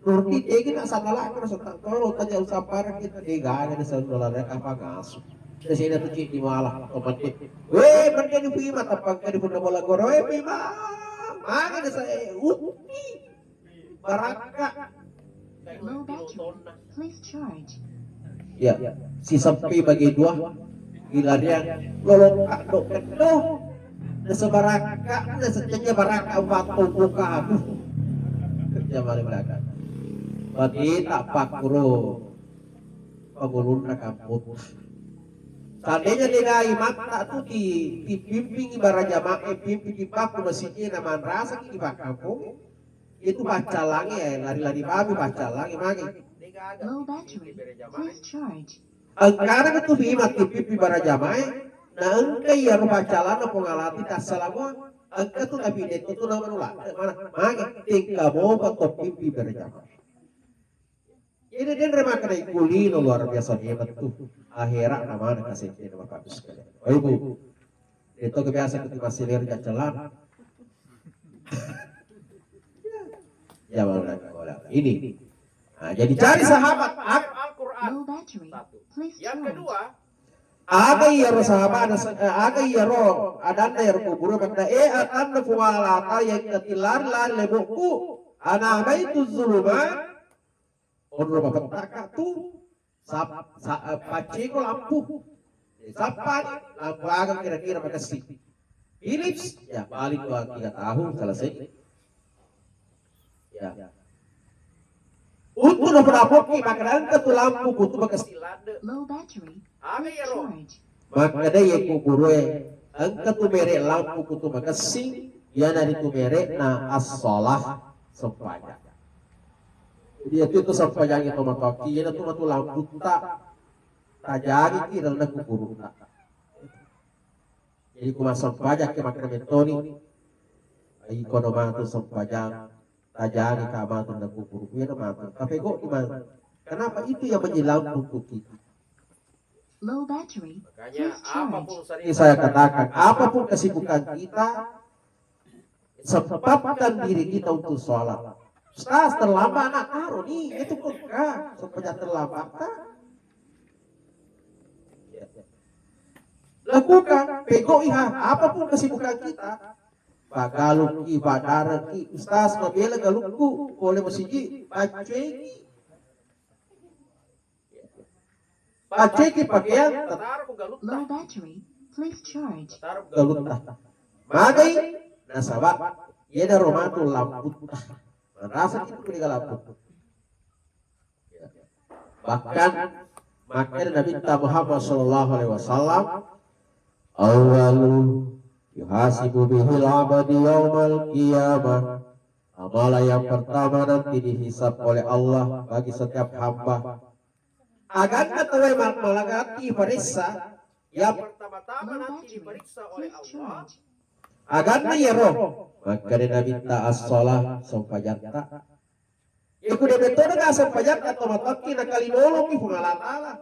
Turki tegi na sangala karo sota toro taja usampara kita de gaga de sandala de apa ngasu. De sena tu cik di mala pemande. We mande ni pima tapang ka di punna bola goro we pima. Mage de sa utti. Barakka. Low battery. Please charge. Ya, si sepi bagi dua. Ilariang lolong kado kado. Nasa barakka, nasa cenya barakka waktu buka aku. Kerja mari belakang. Bagi tak pakro pengulunna kampung. Seandainya denai mata tu di dipimpingi bara jamaah, pimping di paku masjidnya na manrasa di pakampung. Itu paccalangi ya, lari-lari babi paccalangi magi. Low battery. Please charge. Engkana tu bima tipipi bara jamae, na engka iya ro paccalanna pongalati tassalamu, engka tu tapi detto tu nama nula. Mana? Magi tingka mopa to pipi bara jamae. Ini denre makna kulino luar biasa nikmat tu. Akhirat na mana kasih ini Bapak Ibu sekalian. Bapak Ibu, itu kebiasaan kita masih lihat jalan. Ya, boleh, boleh. Ini. Nah, jadi cari sahabat Al- Al-Quran. Low battery. Satu. Please charge. Yang kedua, aga iyaro sahabat ada se- eh, aga iyaro adanna iyaro kuburu makna eh atanna Puang Allah Ta'ala yang ketilari lari lebokku ana baitu zulumat. Onro mapettaka tu sap- sa- eh, pacceko lampu. Eh, sappani lampu aga kira-kira makessing. Philips, ya paling dua tiga tahun selesai. Ya. Untuk nopo-nopoki makkeda engka tu lampu kutu makessing ladde. Low battery. Aga iyaro? Please charge. Makkeda iye ku gurue engka tu merek lampu kutu makessing, iyanaritu merekna as-shalah, sempajang. Jadi itu, itu sempajang itu matoki, iyana tu matu lampu ta tajagi ki rena kuburutta. Jadi ku massempajang ke makkeda mettoni, iko no matu sempajang, tajani ka matu na kuburu, iya no matu. Tapi kok di mana? Kenapa itu yang menjadi lampu untuk kita? Low battery. Makanya please charge. Apapun sering saya katakan, apapun kesibukan kita, sempatkan diri kita untuk sholat. Ustaz, terlambat anak taruh nih, itu pun kah, sempajang terlambat kah? Lakukan, pego'i ha, apapun kesibukan kita. Pagaluki, padareki, ustaz mabela galukku, pole masigi, paccueki. Paccueki pakeang, tataro ku galutta. Low battery, please charge. Tataro ku galutta. Magai, nasaba, iyanaro matu lamputta. Manrasa kita kuli galaputta. Bahkan makkeda Nabitta Muhammad sallallahu alaihi wasallam, "Awwalu yuhasibu bihil abadi yaumal qiyamah." Amalan yang pertama nanti dihisab oleh Allah bagi setiap hamba. Aganna tauwe ma- malagati paressa, yang pertama-tama nanti diperiksa oleh Allah. Aganna iyaro, makkeda Nabitta as-shalah, sempajatta. Iku de' metode ka sempajatta to matokki nakalinoloki Puang Allah Ta'ala.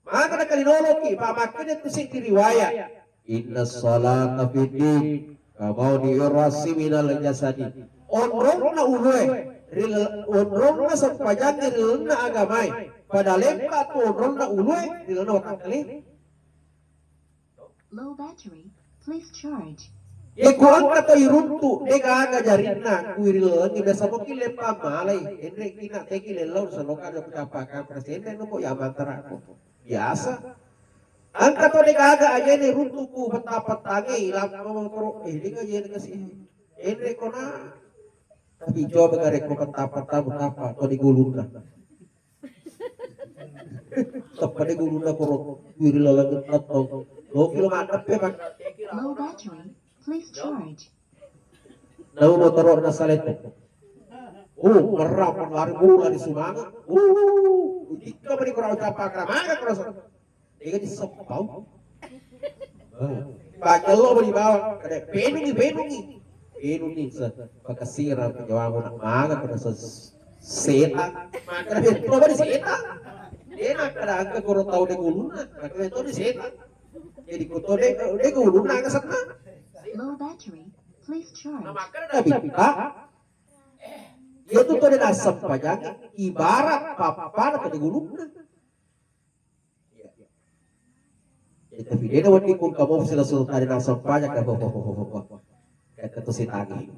Maka nakalinoloki, pa makkeda tu seddi riwayat. Inna salata fid din, kamaudi irasi minal jasadi. Onronna ulue, ril- onronna sempajangnge ri lalenna agamae. Pada lempa tu onronna ulue, ri lalenna watakkale. Low battery, please charge. Ye ku engka to iruntu, de' gaga jarinna, ku ri lalengnge biasa moki leppa malai, enre kina teki lellau saloka de' ku cappa kampres, enre no ko ya mantara ko. Biasa. Engka to de' gaga ajene runtu ku petta-pettange, lampa motoro, eh, de' gaga ajene kasi. Enre kona. Tapi coba gare ko petta-petta betapa to di gulunna. Teppa de' gulunna koro, wiri laleng atto. Lo kilo maddeppe, Pak. Low battery, please charge. Nau motoro na saleto. Oh, merrap lari, oh, lari sumanga. Oh, dikka mani koro ucapang ramana koro. Ega di sempau. Pajallo mani bawang, kada penungi, penungi. Penungi se pakasira penyawangu nak maga kada se setan. Maga kada coba di setan. Dia nak kada angka koro tau de' guluna, maga kada tau di setan. Jadi ku tau de' de' guluna angka senna. Low battery, please charge. Nah, maga kada pinta. Iyatu tau de' nassempajang ibarat pappana tau de' gurunna. Iya. Jadi, tapi de' nawedding ko engka mopi sila sultana nassempajang, ka, ho, ho, ho, ho, ho. Ka, ka to sitangi.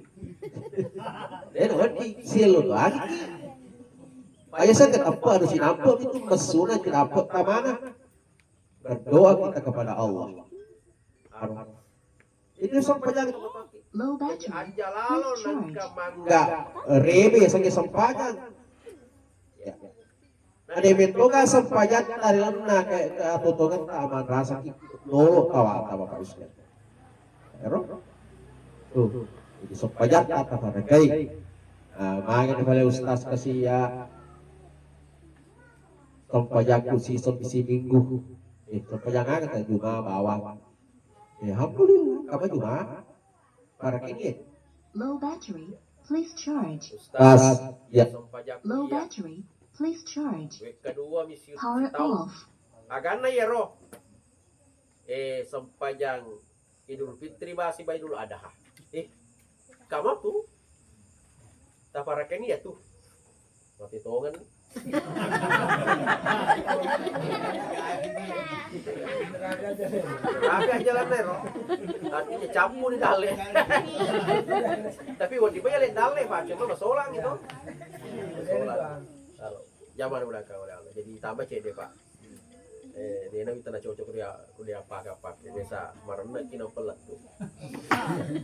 De' nawedding, siello doangi. Biasa ke tempat anu sinampe' itu messuna sinampe' tamana. Berdoa kita kepada Allah. Anu. Itu sempajang. Low battery. Jadi, aja lalo nengka mangga rebe sage sempajang. Ya. Na de' metto ga sempajang tarilanna ke, ke atutongan ta aman rasa ki lolo tawata Bapak Ibu sekalian. Ero? Tuh, jadi sempajang ta pada kai. Ah, mangga ni pale Ustaz kasi ya. Sempajang ku si, si minggu. Eh, sempajang aga ta Juma bawang. Eh, alhamdulillah, kama Juma. Para kini. Low battery, please charge. Ustaz, ya. Low battery, please charge. Wekka dua misi. Power off. Aganna yero. Eh, sempajang Idul Fitri basi ba Idul Adha. Eh, kama tu? Taparakeni ya tu. Mati tongen. Tapi aja lah, Nero. Artinya campur di dalle. Tapi wadi bayar dalle, Pak. Cuma masolang itu. Masolang. Kalau zaman udah kau udah. Jadi tambah cedde, Pak. Eh, de' na wita na cocok ku dia, ku dia pake-pake. Biasa marenna ki na pellet tu.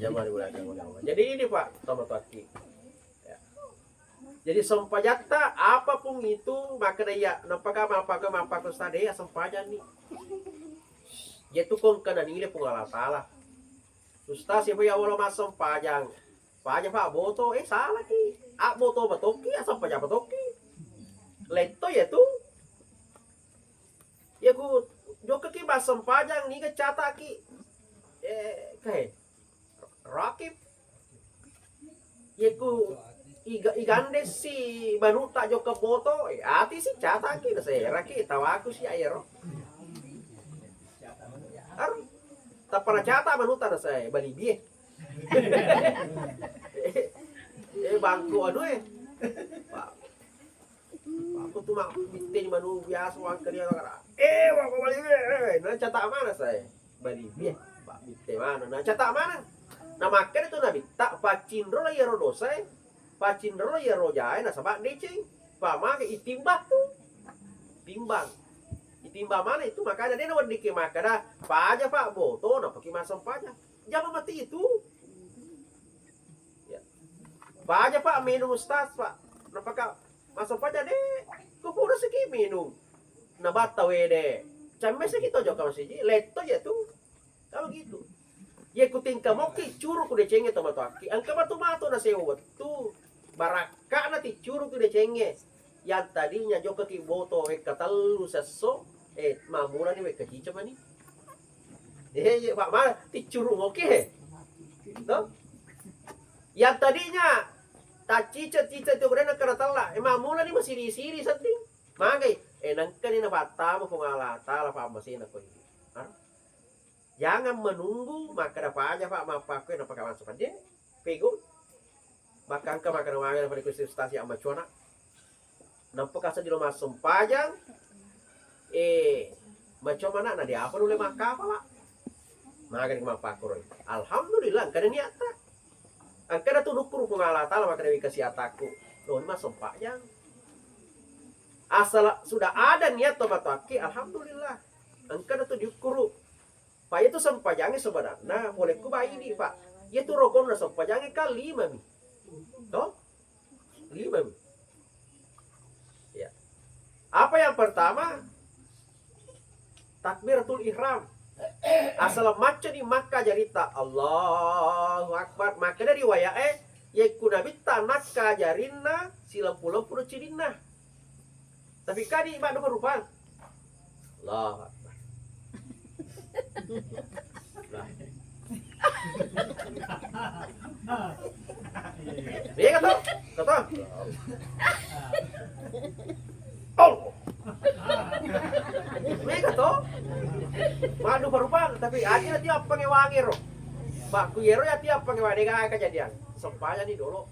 Zaman udah kau udah. Jadi ini, Pak, sama tuaki. Ya. Jadi sempajatta apapun itu, makkeda iya, nappaka mappakko, mappakko stade iya sempajanni. Iyatu ko engka nanile Puang Allah Taala. Ustaz, siapa ya Allah massempajang? Paja fa boto, eh, salaki. A boto batokki, asempajang batokki. Letto iyatu. Iya ku jokkaki massempajang niga cataki. Eh, kae. Rakib. Iya ku iga-, igande si manuta jokka boto, eh, ati si cataki, naseraki, tawaku si aero. Aru, tappa nacata manuta nasae, balibie. Eh, bangku anu, eh. Pak. Aku tu mak bitte ni manu biasa wangkali orang kara. Eh, wangko balibie, eh, nacata mana sae? Balibie, Pak, bitte mana? Nacata mana? Namakkeda tu nabitta, paccinro la iyaro dosae, paccinro la iyaro jae, nasaba deceng. Pamage itimbang tu. Timbang. Itimbang mana itu, makanya de' naweddikki makkeda, paja, Pak, boto, nappaki massempajang. Jama mati itu. Ya. Paja, Pak, minum Ustaz, Pak. Nappaka massempajang de'. Ko pura siki minum. Nabatta wede. Camme siki to jokka masiji, letto je tu. Kalau gitu. Ye kutingka mokki curu ku decengnge tomatoakki, engka matu-matu nasewa wettu. Barakka'na ticcuru tu decengnge. Yang tadinya jokkaki boto wekka tellu sesso, eh, mammulani wekka cica mani. Eh, ye, Pak, ma, ticcuru mokki, he. No? Yang tadinya taccica-cica tu kena kena tella, eh, mammulani masiri-siri sedding. Magai, eh, nengkani napattama Puang Allah Taala pammasena ko ini. Har? Jangan menunggu makkeda paja, Pak, mappakkue napaka massempajang. Pego. Maka engka makkeda mage na pada Gusti Ustaz ya macuana. Nampa kasa dilo massempajang. Eh, macua mana na dia apa nulle makkapala. Magani mappakkuroi. Alhamdulillah engka niatta. Engka tu nukkuru Puang Allah Taala makkeda wika siatakku. Lo massempajang. Asal sudah ada niat tomatoakki, alhamdulillah. Engka tu diukkuru. Pak, itu sempajangnge sebenarnya boleh kubaidi, Pak. Itu rokonna sempajangnge kan lima mi. Toh? Lima mi. Ya. Apa yang pertama? Takbiratul ihram. Asal macca di Makkah jarita Allahu Akbar. Maka dari wayah eh, yekku nabitta nakka jarinna silempu-lempu cidinna. Tapi kadi maddu rupa-rupang. Allahu Akbar. Nah. Iya kata? Kata? Oh. Iya kata? Maddu rupa-rupang, tapi aja nanti apa ngewangi ro. Pak, ku yero ya tiap pangewangi kejadian. Sempajang ni dulu.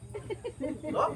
No?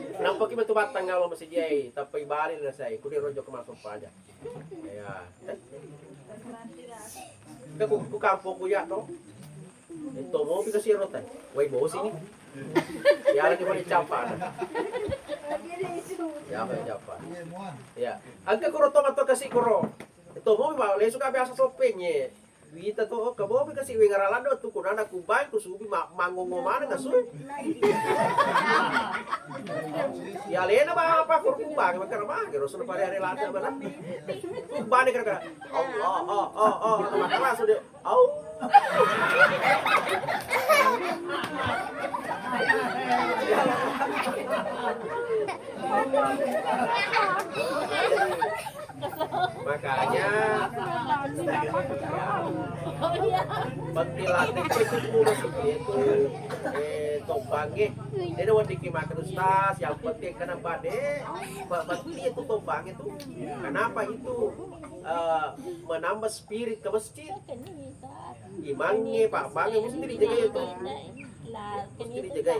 Nampaki matu battang ngalo masigi ai, tappai bali na sai, kudi rojo ke masuk paja. Ya. Ke ku, ku kampung ku ya to. Itu mau pika siro tai. Wai bosi ni. Ya lagi mau dicapa. Ya mau dicapa. Ya. Angka kuro to mato kasi kuro. Itu mau ba lesu ka biasa sopeng ye. Wita to, oh, kabomi kasi wengaralando tu kunana kubang ku subi ma-, mangongo maneng asu. Ya lena ba apa kur kubang makara mage rosul pare are lada mana. Kubang ni kara-kara. Allah, oh, oh, oh, maka langsung dia. Au. Makanya, penting lagi itu masjid itu, eh, tombangnge. Jadi, wedding ki makan, Ustaz, yang penting kena bade, penting itu tombangnge itu. Kenapa itu, eh, menambah spirit ke masjid? Imangnge, Pak, bangnge mesti dijagai itu. Mesti dijagai.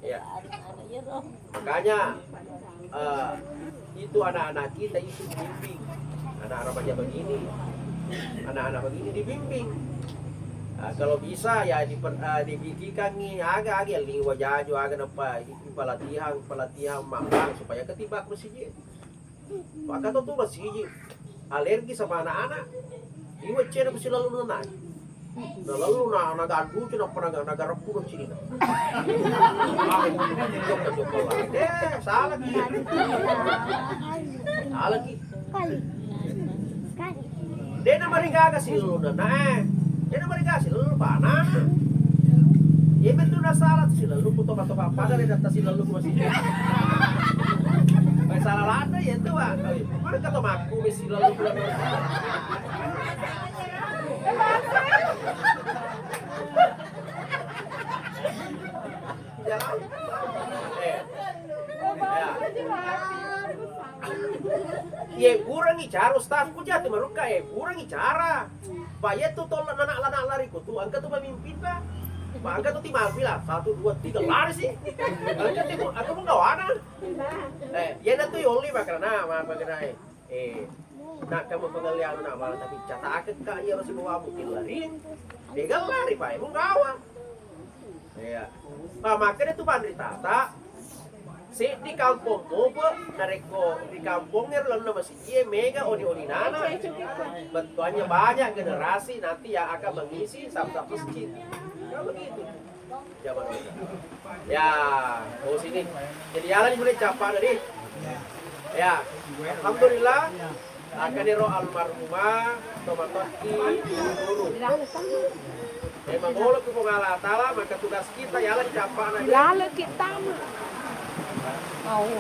Ya. Makanya, eh, itu anak-anak kita itu dibimbing. Anak remaja begini, anak-anak begini dibimbing. Eh, kalau bisa ya diper-, eh, dibikikangi aga-aga liwa jajo aga napa pelatihan, pelatihan mambang supaya ketiba aku siji. Maka tu, tu masiji alergi sama anak-anak. Iwa cena ku silalu nana. Na lalu na, na gandu cina apa na, na gareppu do cina. Joko-joko lah. Eh, salah ki. Salah ki. Kali. Kali. Dena marigaga silalu nana, eh. Dena marigaga silalu pana. Iya betul na salah silalu ku topa-topa pada dena silalu ku masiji. Pai salah lada ya tu, Pak. Mana kata maku besi lalu pulang. Jalan. Eh. Ya. Ye kurangi cara, Ustaz, ku jati marukka, eh, kurangi cara. Pak, iya tu tolong anak-anak lari ku tu, angkat tu pemimpin, Pak. Pak, angkat tu timampi lah, satu, dua, tiga, lari sih. Angkat tu, aku mau kawana. Eh, iya na tu yoli makrana, ma makrana, eh. Eh, nak kamu pengertian nak malah tapi catakka iya harus bawa mungkin lari. Dia lari, Pak, mau kawa. Iya. Pak, makanya tu panritata, seddi kampong mopo, narekko di kampong ero lalu nama siji mega oni-oni nana. Bettuannya banyak generasi nanti yang akan mengisi sab-sab masjid. Kalau begitu. Zaman dulu. Ya, oh sini. Jadi yala dimulai capa tadi. Ya, alhamdulillah. Akan ero almarhumah tomatokki guru. Memang bolo ku Puang Allah Taala maka tugas kita yala capa tadi. Yala kita mah. Oh.